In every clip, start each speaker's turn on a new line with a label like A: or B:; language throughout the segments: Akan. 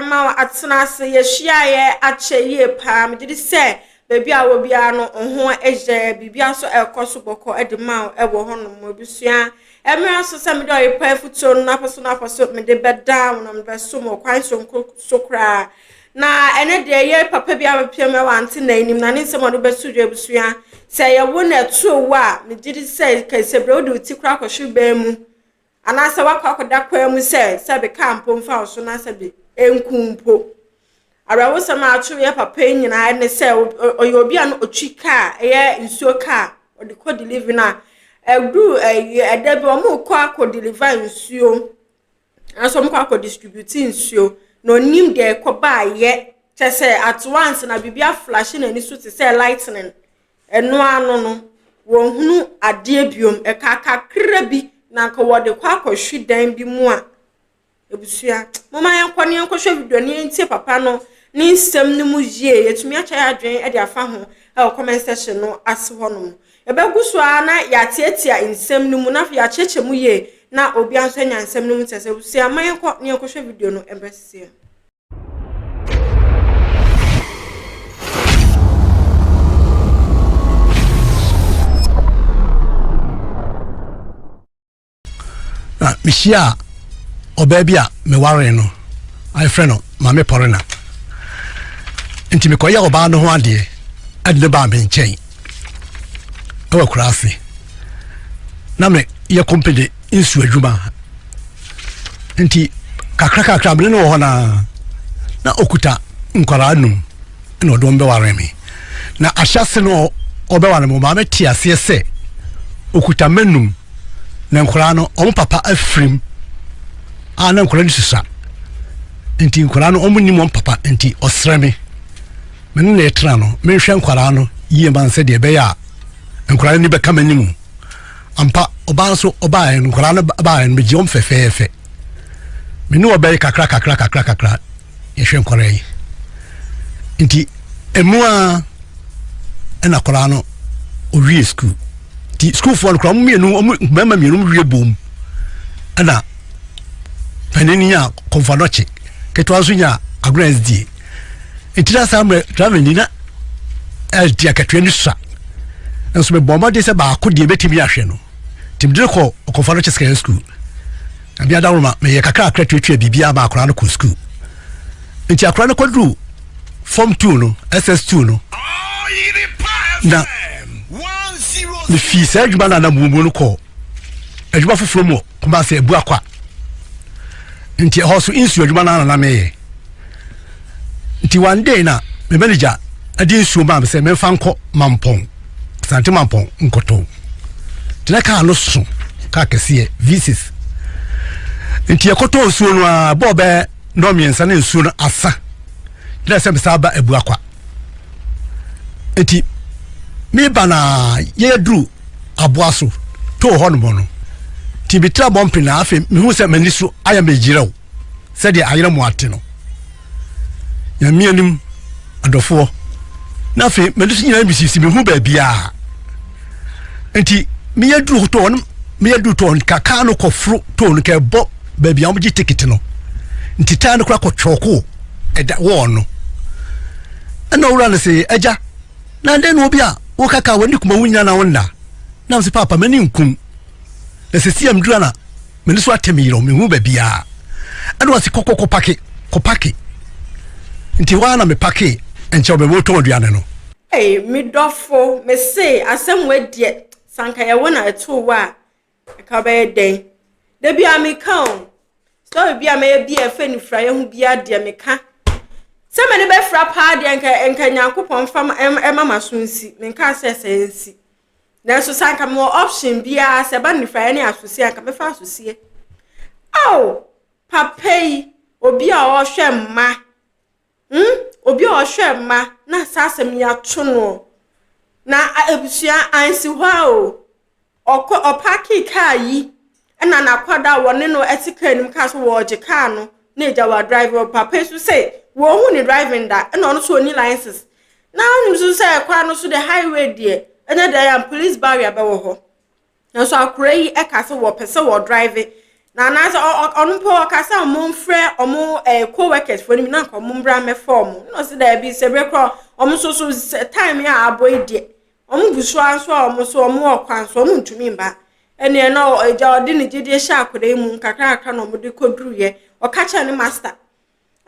A: ama wo atena ase. Yɛhyiaeɛ akyɛ yie paa. Megye di sɛ baabi a wɔ biara no wo ho yɛ, biribiara nso ɛrekɔ so bɔkɔ de ma wo wɔ hɔnom. Abusua, mmerɛ nso sɛ mede ɔyepa afutuo no napɔ so napɔ so mede bɛda wo na mede bɛsom wɔ kwan soronko so koraa. Na ɛnɛ deɛ yɛ papa bi abɛpia mu wɔ ante na anim na ne nsɛm a ɔde bɛto dwa abusua. Sɛ yɛwo na ɛtoo wo a, megye di sɛ kɛsɛbrɛ wode wo ti koraa kɔhwe bɛn mu. Anaasɛ woakɔ akɔda kwan mu sɛ sɛbe kaa mpo mfa wo so na sɛbe ɛnku mpo. Awerɛhosɛm a ato yɛ papa yi nyinaa ne sɛ ɔyɛ obi a no ɔtwi kaa, ɛyɛ nsuo kaa, ɔde kɔ delivery no a, ɛduru ɛda bi wɔn rekɔ akɔ deliver nsuo, nanso wɔn kɔ akɔ distribute nsuo, na onim deɛ ɛkɔ baayɛ, kyɛ sɛ at once na biribi aflashe n'ani so te sɛ lightning. Ɛno ano no, wɔnhunu adeɛ biom. Ɛka kakra bi na anka wɔde kɔ akɔhwe dan bi mu a, abusua, momma yɛnkɔ na yɛnkɔhwɛ video no yɛntie papa no ne nsɛm no mu yie. Yɛtumi akyɛ yɛn adwene de afa ho wɔ comment section no ase hɔnom. Yɛbɛgu so ara na yɛatiatia nsɛm no mu na afei yɛakyerɛkyerɛ mu yie na obiara nso anya nsɛm no mu nteaseɛ. Abusua, ma yɛnkɔ na yɛnkɔhwɛ video no mbrɛ seesei.
B: Na mehyiaa ɔbaa bi a mewaree no a yɛfrɛ no Maame Pɔrena. Nti mekɔyɛ ɔbaa no ho adeɛ ɛde no baa me nkyɛn ɛwɔ akuraase. Na meyɛ kompene nsu adwuma. Nti kakra kakra mene no wɔ hɔ naa na okuta nkwaraa num na ɔde wɔn bɛware me. Na ahyɛse no ɔbɛware me ɔmaa mete aseɛ sɛ okuta mma num na nkwaraa no wɔn papa afirim a na nkwaraa no susua nti nkwaraa no wɔn nim wɔn papa nti ɔsrɛ me me ne na ɛtena no menhwɛ nkwaraa no yie ma sɛdeɛ ɛbɛyɛ a nkwaraa no ni bɛka m'anim. Ampa, ɔbaa nso ɔbaeɛ no, nkwadaa no baeɛ no, megye wɔn fɛfɛɛfɛ. Me ne ɔbɛyɛ kakra kakra kakra kakra, yɛhwɛ nkwadaa yi. Nti, emu a ɛna akwadaa no owie sukuu. Nti sukuufoɔ no koraa, wɔn mmienu, wɔn mmarima mmienu wɔn wie bom. Ɛna panin nya kɔnfanɔkye, ketewa nso nya agorɔ SDA. Nti na saa mmerɛ driving ni na ɛdi akatua ni sua nso mebɔ mmɔden sɛ baako deɛ mɛtumi ahwɛ no nti mede no kɔ ɔkɔmfa no kyɛ secondary school na bia daworo ma meyɛ kakrakra tuatua biribiara ma akwaraa no kɔ school nti akwaraa no kɔduru form 2 no ss2 no na mefii saa adwuma no a na mewɔ mu no kɔɔ adwuma foforɔ mu wɔ Kumasi Abuakwa nti ɛhɔ so nsuo adwuma no ara na meyɛ nti one day na me manager de nsuo maa me sɛ memfa nkɔ Mampɔn Asante Mampɔn nkɔtɔn nti na kaa no so kaa kɛseɛ V6 nti yɛkɔtɔn nsuo no a bɔɔ bɛɛ nnɔɔ mmiɛnsa na nsuo no asa nti na sɛ mesan ba Abuakwa nti meba na yɛduru aboa so too hɔ nom no nti metra bɔmpe na afei mehu sɛ m'ani so ayɛ me yerɛw sɛdeɛ ayerɛ mo ate no nyame anim adɔfoɔ na afei m'ani so nyinaa mesisi mehu baabiaa nti meyɛ duru too no meyɛ duru too no kakaa no kɔforo too no kɛbɔ baabi a wɔgye tikiti no nti taa no kora kɔtwɔko ɛda wɔɔ no ɛna owura no sɛ agya Na dɛn na obi a wokaka w'ani kuma wo nyina na wonna? Na mese paapa m'ani nkum. Na sɛsi a meduru ana m'ani so atɛ me yerɛw mehu baabiaa. Ɛna ɔse kɔkɔ kɔ pake kɔ pake. Nti hɔ ara na me pake nkyɛ ɔbɛma ɔtɔn aduane no.
A: Ei me dɔfo mese asɛm wei deɛ sɛ anka yɛwo na ɛtoo wo a Nka ɔbɛyɛ dɛn? Da bi a meka o, story bi a mɛyɛ bi a ɛfɛ nifuraeɛ ho biara deɛ meka. Sɛ m'ani bɛfira paa deɛ nka nka Nyankopɔn mfa ɛma m'aso nsi. Menkaa sɛ sɛ nsi. Nanso sɛ anka mewɔ option biara sɛ ɛba nifuraeɛ ne asosie anka mɛfa asosie. Ao, papa yi, obi a ɔhwɛ mma. Hmm, obi a ɔhwɛ mma na saa asɛm yi ato no. Na abusua ansi hɔ a o. Ɔkɔ ɔpaakee kaa yi ɛna n'akwadaa a wɔne no te kaa no mu kaa so wɔregye kaa no na agya wa drive papa yi so sɛ wɔnhu ne driving da ɛna ɔno nso ɔni license na ɔnim nso sɛ kwan no so de highway deɛ ɛnyɛ deɛ yɛ police barrier bɛwɔ hɔ nanso akora yi ɛka sɛ wɔpɛ sɛ wɔ drive. Na anaasɛ ɔno mpo ɔka sɛ ɔmo mfrɛ ɔmo ɛɛ co-workers foɔ no bi na nka ɔmo mbra mmɛfa ɔmo. Na ɔsi daabi sɛ bere korɔ ɔmo nso so sɛ time a abɔ yi deɛ ɔmo gu so ara nso a ɔmo nso ɔmo wɔ kwan so ɔmo ntumi mba. Ɛneɛ na agya ɔde ne gyedie hyɛ akwadaa yi mu nkakra nkakra na ɔmo de kɔduruiɛ. Ɔka kyerɛ ne master.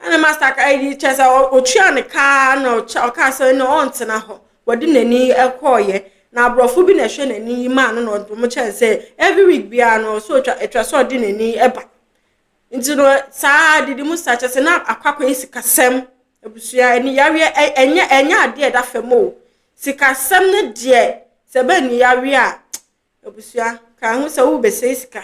A: Ɛna master ka ɛyi kyerɛ sɛ ɔtua ne kaa na ɔkaa sɛ ɛne ɔntena hɔ. Wɔde n'ani kɔɔyɛ. Na aborɔfo bi na ɛhwɛ n'ani yi maa no na ɔmo kyerɛ sɛ every week biara no ɔsɛ otwa atwa sɛ ɔde n'ani ba. Nti no saa didi mu sa kyerɛ sɛ na akɔ akɔyɛ sikasɛm abusua ani yareɛ ɛnyɛ adeɛ ɛda fam o. Sikasɛm no deɛ sɛ ɛbɛn ni yareɛ a abusua ka ho sɛ wobɛsɛe sika.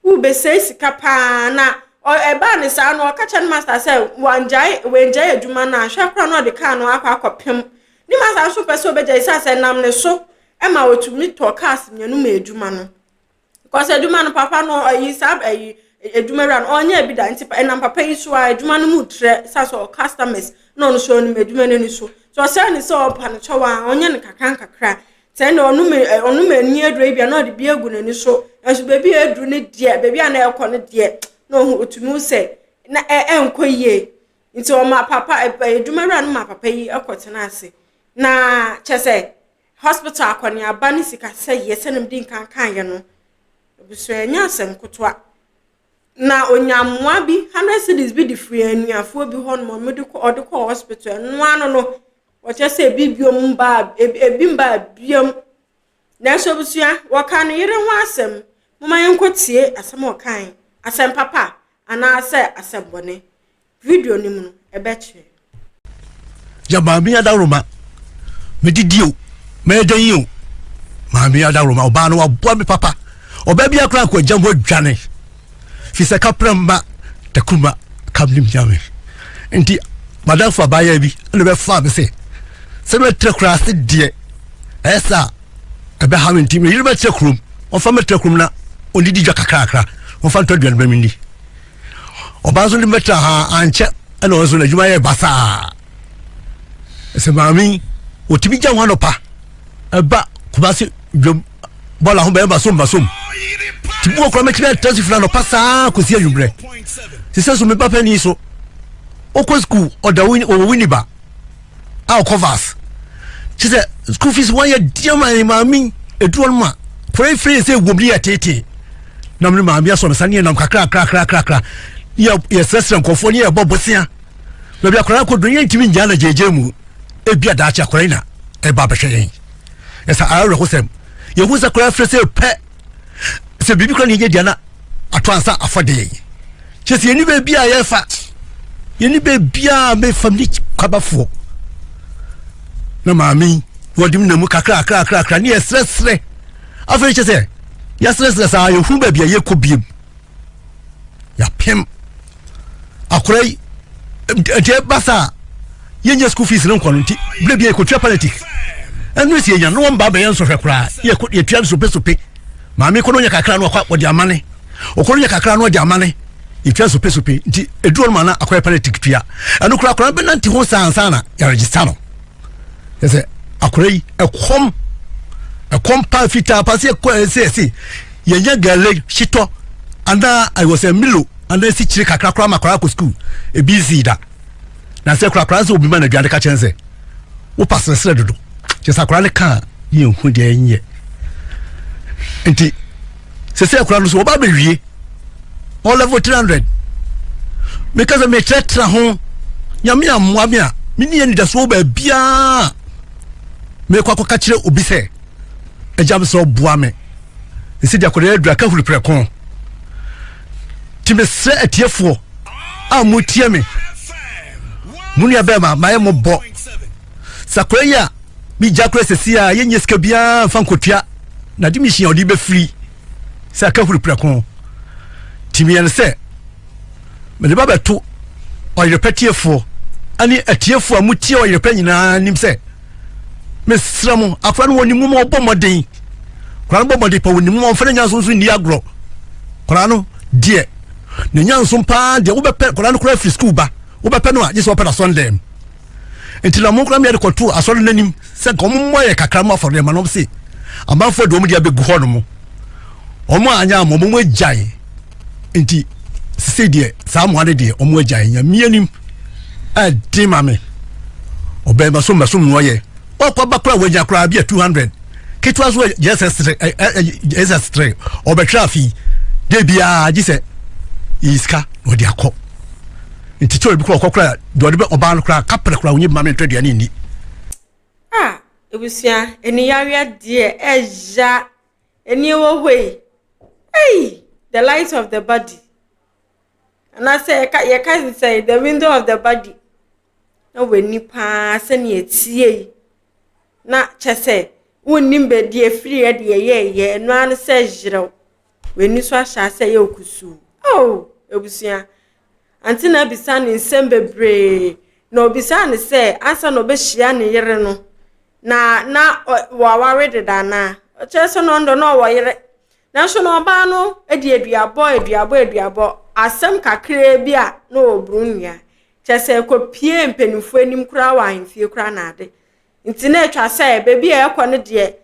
A: Wobɛsɛe sika paa na ɛbaa ne saa no ɔka kyerɛ ne master sɛ wangyae adwuma no a hwɛ koraa na ɔde kaa no akɔ akɔpem. Ne master nso pɛ sɛ ɔbɛgyae sɛ sɛ nam ne so ma wɔtumi tɔ cars mmienu ma adwuma no. Because adwuma no papa no ayi saa ayi adwuma wura no ɔnyɛ bi da nti ɛnam papa yi so a adwuma no mu trɛ sa sɛ customers na ɔno so ɔnim adwuma no ani so. So ɔsrɛ ne sɛ ɔpa no kyɛw a ɔnyɛ no kakra nkakra. Sɛ ɛna ɔnom ani aduro yi bi a na ɔde bi agu n'ani so. Nso baabi a aduru no deɛ baabi a na ɛkɔ no deɛ na ɔhu otumi sɛ na ɛnkɔ yie. Nti ɔma papa adwuma wura no ma papa yi kɔtena ase. Na kyɛ sɛ hospital akɔneaba ne sikasɛeɛ sɛdeɛ mede nkan kaeɛ no abusua ɛnyɛ asɛm ketewa. Na onya mmoa bi 100 cedis bi de firi anuafoɔ bi hɔ nom ɔde kɔ ɔde kɔɔ hospital ɛno ano no wɔkyerɛ sɛ ebi biom mbaa ebi mbaa biom. Nanso abusua wɔka ne yere ho asɛm momma yɛnkɔ tie asɛm a ɔkae asɛm papa anaasɛ asɛm bɔne. Video no mu no ɛbɛkyerɛ.
B: Ya maame adaworoma medidi o mɛyɛ dɛn yi o maame adaworoma ɔbaa no waboa me papa ɔbaa bi akora akɔ agya mu adwane fi sɛ kapra mma takuma kam nim nyame nti madamfo abaayɛ bi ɛna bɛfaa me sɛ sɛ mɛtrɛ koraa ase deɛ ɛyɛ sɛ a ɛbɛha me nti meyere bɛtrɛ kurom ɔmfa mɛtrɛ kurom na ɔndidi dwa kakrakra ɔmfa ntɔ aduane bɛ menni ɔbaa nso de bɛtra ha ankyɛ ɛna ɔno nso n'adwuma yɛ basaa ɛsɛ maame yi ɔtumi gya ho anɔpa ɛba Kumasi dwam bɔɔla ho bɛyɛ basom basom ti bu okura mɛtumi atena si firi anɔpa saa kɔsi anwummerɛ sisɛ so meba panyin so ɔkɔ sukuu ɔda ɔwɔ winiba a ɔkɔ vas kyɛ sɛ school fees wɔn yɛ deɛ ma yɛ maame eduro no ma kura efiri sɛ ewom ne yɛ tete nam ne maame asɔ ne sa ne yɛ nam kakra kakra kakra kakra yɛ yɛ srɛsrɛ nkɔfoɔ ne yɛ bɔ bosia baabi akwadaa akɔ duro yɛn ntumi ngyaa na gyegye mu ebi adaakye akwadaa yi na ɛba abɛhwɛ yɛn ɛsɛ awerɛho sɛm yɛhu sɛ akwadaa firi sɛ pɛ sɛ biribi kora ne yɛnyɛ deɛ na ato ansa afa de yɛn kyɛ sɛ yɛni baabi a yɛfa yɛni baabi a mefa ne kwabafoɔ na maame yi wɔde mu na mu kakra kakra kakra ne yɛsrɛsrɛ afei kyɛ sɛ yɛsrɛsrɛ saa yɛhu baabi a yɛkɔ biem yɛapem akora yi nti ɛba saa yɛnyɛ school fees no nkɔ no nti berɛ bia yɛkɔtua politic ɛno si yɛnya no wɔn ba bɛyɛ nsɔhwɛ koraa yɛtua no sopesope maame kɔ no ɔnyɛ kakra no ɔkɔ ɔde amane ɔkɔ no nyɛ kakra no ɔde amane yɛtua sopesope nti ɛduro no ma na akɔyɛ politic tua ɛno koraa koraa bɛnante ho saa ansa na yɛregister no yɛ sɛ akora yi ɛkɔm ɛkɔm paa fitaa paa sɛ ɛkɔ ɛsɛ ɛsɛ yɛnyɛ gale hyetɔ anaa ɛwɔ sɛ milo anaa esi kyire kakra koraa ma akora akɔ sukuu ebi nsi da na sɛ akora akora sɛ obi ma na aduane ka kyɛn sɛ wopa srɛsrɛ dodo kyɛ sɛ akora ne kaa yɛn hu deɛ ɛnyɛ nti sɛsɛ akora no so wɔba abɛwie ɔ level 300 meka sɛ mekyerɛkyerɛ ho nyame ammoa me a menni anidasoɔ baabiaa mekɔ akɔka kyerɛ obi sɛ agya me sɛ ɔboa me ɛsɛ deɛ akɔda adura ka huri prɛko nti mesrɛ atiefoɔ a motie me mo nua bɛɛma mayɛ mɔbɔ sakora yi a megya kora sɛsi a yɛnyɛ sika biara mfa nkɔtua na de mehyia ɔde bɛfiri sɛ aka huri prɛko nti meyɛ no sɛ mede ba bɛto ɔyerepɛ tiefoɔ ne atiefoɔ a motie ɔyerepɛ nyinaa nim sɛ mesrɛ mo akora no wɔnim nwoma ɔbɔ mmɔden akora no bɔ mmɔden pa wɔnim nwoma ɔmfa ne nyanso nso nni agorɔ akora no deɛ ne nyanso paa deɛ wobɛpɛ akora no koraa firi sukuu ba wobɛpɛ no a gye sɛ wɔpɛ no asɔndɛm nti na mo koraa meyɛde kɔto asɔre no anim sɛ nka wɔn mmɔ yɛ kakra mo afɔreɛ ma no se amanfoɔ de wɔn de abɛgu hɔ nom wɔn a anyɛ ama wɔn agyae. Nti sesei deɛ saa mmoa no deɛ ɔmo agyae. Nyame anim ɛden ma me. Ɔbɛn bɛsom bɛsom no ɔyɛ. Ɔkɔ ba koraa wanya koraa bi a 200. Ketewa so JSS3 JSS3 ɔbɛtwerɛ afi. De biara gye sɛ yi sika na ɔde akɔ. Nti kyɛ obi koraa ɔkɔ koraa deɛ ɔde bɛ ɔbaa no koraa kapra koraa onye bi ma me ntɔ aduane nni.
A: Ah ebusua aniyareɛ deɛ ɛya Ani wɔ hɔ yi, ei, the light of the body. Anaasɛ yɛka yɛka ne sɛ the window of the body. Na w'ani paa sɛnea ɛteɛ yi. Na kyɛ sɛ wonnim baabi efiri yɛ deɛ ɛyɛɛyɛ ɛno ara ne sɛ yerɛw. W'ani so ahyɛ ase ɛyɛ okusuu. Oh, abusua. Ante na abisa ne nsɛm bebree. Na obisaa ne sɛ ansa na ɔbɛhyia ne yere no, Na na waware deda anaa? Ɔkyerɛ sɛ na ɔno deɛ na ɔwɔ yere. Nanso na ɔbaa no de aduabɔ, aduabɔ, aduabɔ, asɛm kakraa bi a na ɔreboro nnua. Kyerɛ sɛ ɛkɔpie mpanimfoɔ anim koraa wɔ ahemfie koraa na ade. Nti na atwa sɛ baabi a ɛkɔ no deɛ,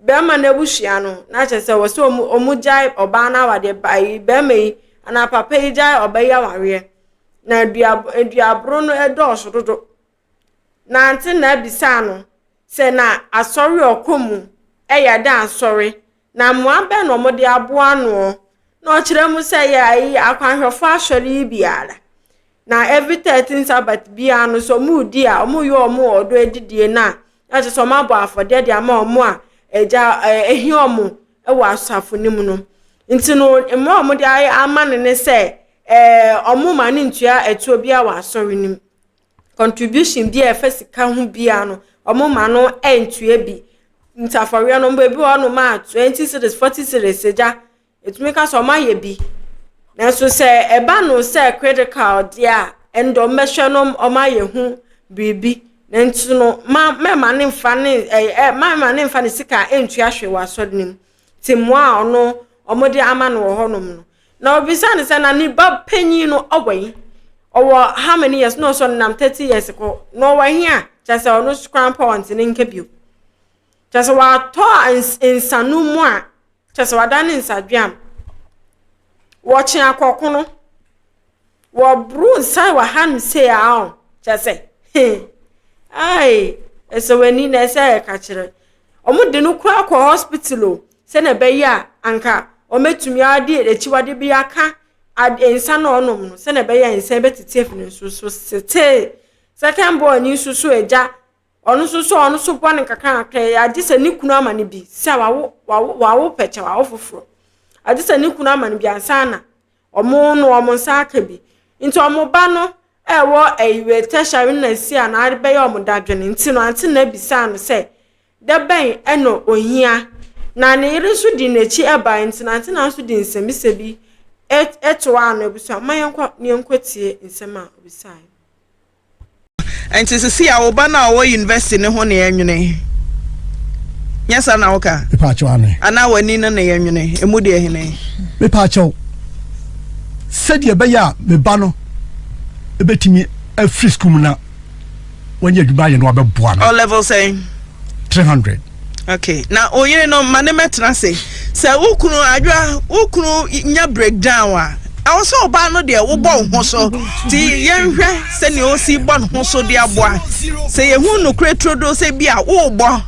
A: bɛrima no abusua no, na kyerɛ sɛ wɔ sɛ wɔn gyae ɔbaa no awadeɛ, ba yi, bɛrima yi anaa papa yi gyae ɔbaa yi awareɛ. Na aduaboro no dɔɔso dodo. Nante na bisaa no sɛ na asɔre a ɔkɔ mu yɛ dɛn asɔre, na mmoa bɛn na wɔde aboa noɔ. Na ɔkyerɛ mu sɛ yɛ ayi akwanhwɛfoɔ asɔre yi bi ara. Na every 13 Sabbath biara no sɛ wɔredi a wɔyɛ wɔn ɔdɔ adidie no a, na kyerɛ sɛ wɔabɔ afɔdeɛ de ama wɔn a agya ɛhia wɔn wɔ asafo no mu no. Nti no mmoa a wɔde ayɛ ama no ne sɛ ɛɛ wɔma no ntua ɛtoɔ biara wɔ asɔre no mu. contribution bi a ɛfa sika ho biara no, wɔma no ntua bi. Nti afɔreɛ no, ebi wɔ hɔnom a 20 cedis, 40 cedis agya, ɛtumi ka sɛ wɔayɛ bi. Nanso sɛ ɛba no sɛ critical deɛ a, ɛno deɛ wɔbɛhwɛ no wɔayɛ ho biribi. Nanso no, ma mɛma ne mfa ne ɛɛ mɛma ne mfa ne sika ntua hwee wɔ asɔre no mu. Nti mmoa a ɔno wɔde ama no wɔ hɔnom no, Na ɔbisaa no sɛ, na ne ba panyin no ɔwɔ he? Ɔwɔ how many years? Na ɔsɛ ɔnenam 30 years kɔ. Na ɔwɔ he a? Kyerɛ sɛ ɔno nso koraa mpo ɔnte ne nka bio. Kyerɛ sɛ watɔ nsano mu a, kyerɛ sɛ wadane nsadweam. Wɔkye akɔko no. Wɔboro nsa wɔ ha no sei a ɔ, kyerɛ sɛ, he, ai, ɛsɛ w'ani na ɛsɛ ɛka kyerɛ. Wɔde no koraa kɔ hospital o, sɛnea ɛbɛyɛ a anka wɔbɛtumi ade akyiwade bi aka ade nsa na ɔnom no, sɛnea ɛbɛyɛ a nsa bɛtete afi ne nso so setee. Second boy ni nso so agya, ɔno nso so ɔno nso bɔ ne nkakrankakra, agye sɛ ne kunu ama no bi, sɛ wawo wawo wawo pɛkyɛ wawo foforɔ, agye sɛ ne kunu ama no bi ansa na wɔn no wɔn nsa aka bi. Nti wɔn ba no ɛwɔ ɛyiwɛ tertiary no na si a na abɛyɛ wɔn dadwene nti no ante na bisaa no sɛ da bɛn na ohia. Na ne yere nso di n'akyi bae nti na ante na nso de nsɛmmisa bi toaa no. Abusua, momma yɛnkɔ na yɛnkɔtie nsɛm a obisae.
C: Nti sisi a wo ba no a ɔwɔ university no ho na yɛnwene? Nyɛ saa na woka?
B: Mepaakyɛw ame.
C: Anaa w'ani no na yɛnwene? Emu deɛ hene?
B: Mepaakyɛw, sɛdeɛ ɛbɛyɛ a me ba no bɛtumi afiri sukuu mu na wanya adwuma ayɛ no abɛboa no.
C: Ɔ level sɛn?
B: 300.
C: Okay, na wo yere no ma ne mɛtena ase. Sɛ wo kunu adwa wo kunu nya breakdown a, ɛwɔ sɛ ɔbaa no deɛ wobɔ wo ho so. Ti yɛnhwɛ sɛnea ɔsi bɔ ne ho so de aboa. Sɛ yɛhu nokorɛ turodoo sɛ bi a wobɔ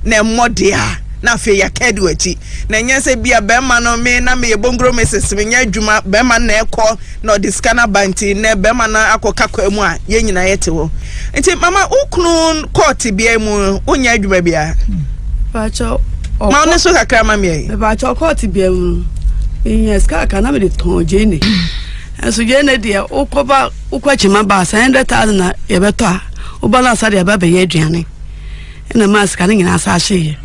C: na ɛmmɔ deɛ a, na afei yɛaka adi w'akyi. Na ɛnyɛ sɛ bi a bɛrima no me na meyɛ bongoro Mrs. Menyɛ adwuma, bɛrima no na ɛkɔ na ɔde sika no aba nti nnɛ bɛrima no akɔka kwaa mu a yɛn nyinaa yɛte hɔ nti mama wo kunu kɔɔ tebea mu wonyɛ adwuma biara ma wo ne so kakra ma meɛ
D: mepakyɛ ɔkɔɔ tebea mu no menya sika kakra na mede tɔn gyeene nso gyeene deɛ wokɔba wokɔ akyima ba sɛ 100000 na yɛbɛtɔ a woba no asa deɛ ɛba bɛyɛ aduane Ɛna maa sika no nyinaa san hyeeɛ.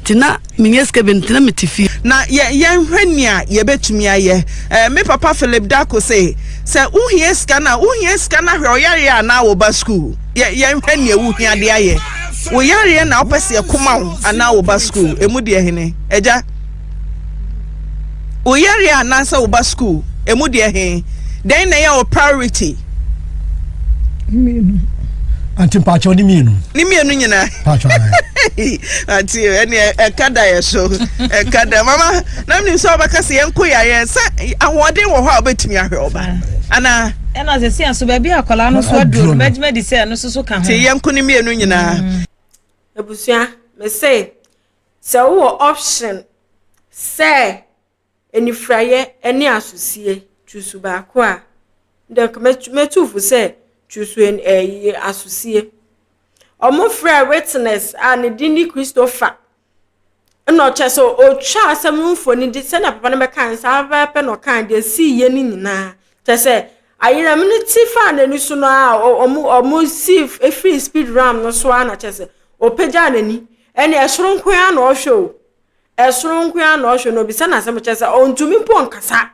D: Nti na mennya sika bio nti na mete fie.
C: Na yɛ yɛnhwɛ nea yɛbɛtumi ayɛ. Eh, me papa Philip Darko se, sɛ wohia sika no a, wohia sika no ahwɛ ɔyareɛ anaa wo ba sukuu. Yɛ yɛnhwɛ nea wohia de ayɛ. Wo yareɛ na wopɛ sɛ yɛko ma wo anaa wo ba sukuu? Emu deɛ hene? Agya? Wo yareɛ anaasɛ wo ba sukuu? Emu deɛ he? Dɛn na ɛyɛ wo priority?
E: Mmienu.
B: Ante mpakyɛw ne mmienu.
C: Ne mmienu nyinaa.
B: Mpakyɛw.
C: Ante ɛne ɛka da yɛ so ɛka da mama na mi sɛ ɔbɛka sɛ yɛn ko yareɛ sɛ ahoɔden wɔ hɔ a ɔbɛtumi ahwɛ ɔba anaa.
E: Ɛna sɛ si aso baabi akwadaa no so aduro no bɛgyina di sɛ ɛno soso ka ho.
C: Te yɛn ko ne mmienu nyinaa.
A: Abusua mese sɛ wowɔ option sɛ anifuraeɛ ne asosie choose baako a, ndɛ nka mɛtu fo sɛ choose ɛyi asosie. Ɔmo frɛ witness a ne din ne Christopher ɛna ɔkyerɛ sɛ otwa asɛm no mfoni de sɛnea papa no bɛka no saa pɛpɛɛpɛ na ɔkaa deɛ esii yɛ no nyinaa. Kyerɛ sɛ ayerɛmo no ti faa n'ani so no a ɔmo si efiri speed ram no so a na kyerɛ sɛ ɔpagyaa n'ani ɛne ɛsoro nko ara na ɔhwɛ o. Ɛsoro nko ara na ɔhwɛ na obisa n'asɛm kyerɛ sɛ ɔntumi mpo nkasa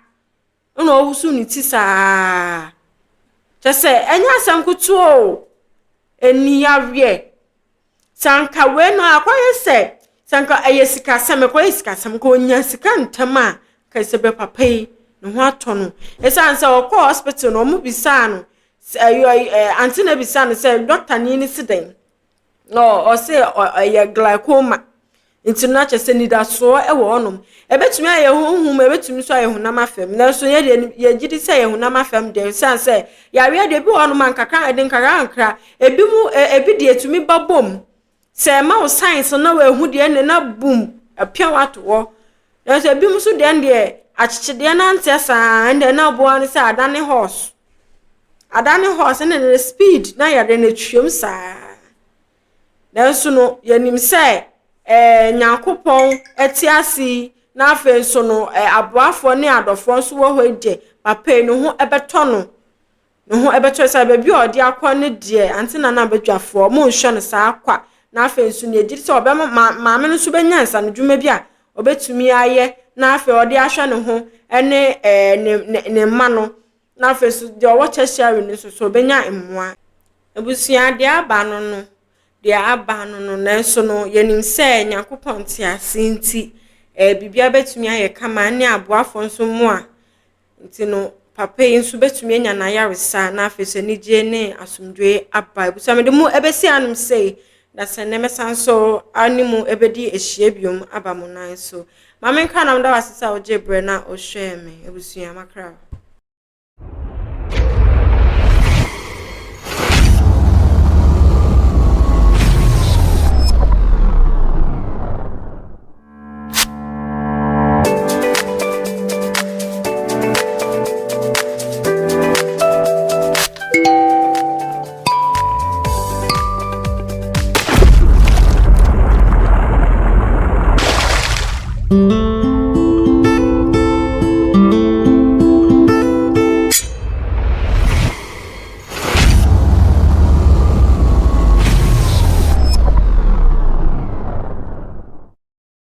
A: ɛna ɔwoso ne ti saa. Kyerɛ sɛ ɛnyɛ asɛm ketewa o. Ani aweɛ. Sɛ anka wei no akɔyɛ sɛ sɛ anka ɛyɛ sikasɛm ɛkɔyɛ sikasɛm nka onya sika ntɛm a nka sɛ bɛ papa yi ne ho atɔ no. Ɛsiane sɛ ɔkɔɔ hospital no ɔmo bisaa no ɛyɛ ɛ ante na bisaa no sɛ dɔkta ni ne si dɛn na ɔse ɛyɛ glaucoma nti no akyɛ sɛ nidasoɔ ɛwɔ hɔnom. Ɛbɛtumi ayɛ honhom ɛbɛtumi nso ayɛ honam afam nanso yɛ deɛ yɛgye di sɛ yɛ honam afam deɛ ɛsiane sɛ yareɛ deɛ ebi wɔ hɔnom a nkakra ɛde nkakra nkakra ebi mu ebi deɛ etumi ba bom sɛ ɛma wo science na wɔahu deɛ ne na boom apia wato hɔ nanso ebi mu nso deɛ deɛ akyekyedeɛ nanteɛ saa ɛnna na aboa no sɛ adane horse adane horse ɛna ne speed na yɛde no twam saa nanso no yɛnim sɛ Nyankopɔn ɛte ase yi na afei nso no aboafoɔ ne adɔfoɔ nso wɔ hɔ yi deɛ papa yi ne ho ɛbɛtɔ no ne ho ɛbɛtɔ sɛ baabi a ɔde akɔ ne deɛ ante na na abadwafoɔ ɔmo nhwɛ no saa kwa na afei nso ne gyiri sɛ ɔbɛma ma maame no nso bɛnya nsanodwuma bi a ɔbɛtumi ayɛ na afei ɔde ahwɛ ne ho ɛne ne ne mma no na afei nso deɛ ɔwɔ tertiary no nso so ɔbɛnya mmoa. Abusua deɛ aba no no deɛ aba no no nanso no yɛnim sɛ Nyankopɔn te ase nti biribiara bɛtumi ayɛ kama ne aboafoɔ nso mmoa nti no papa yi nso bɛtumi anya n'ayaresa na afei so anigye ne asomdwoe aba. Abusua mede mu ɛbɛsi anom sei na sɛ nnɛ mɛsan so ane mu ɛbɛdi ahyia biom aba mo nan so. Maame nkra na meda wo ase sɛ wogye berɛ na wohwɛɛ me. Abusua makra wo.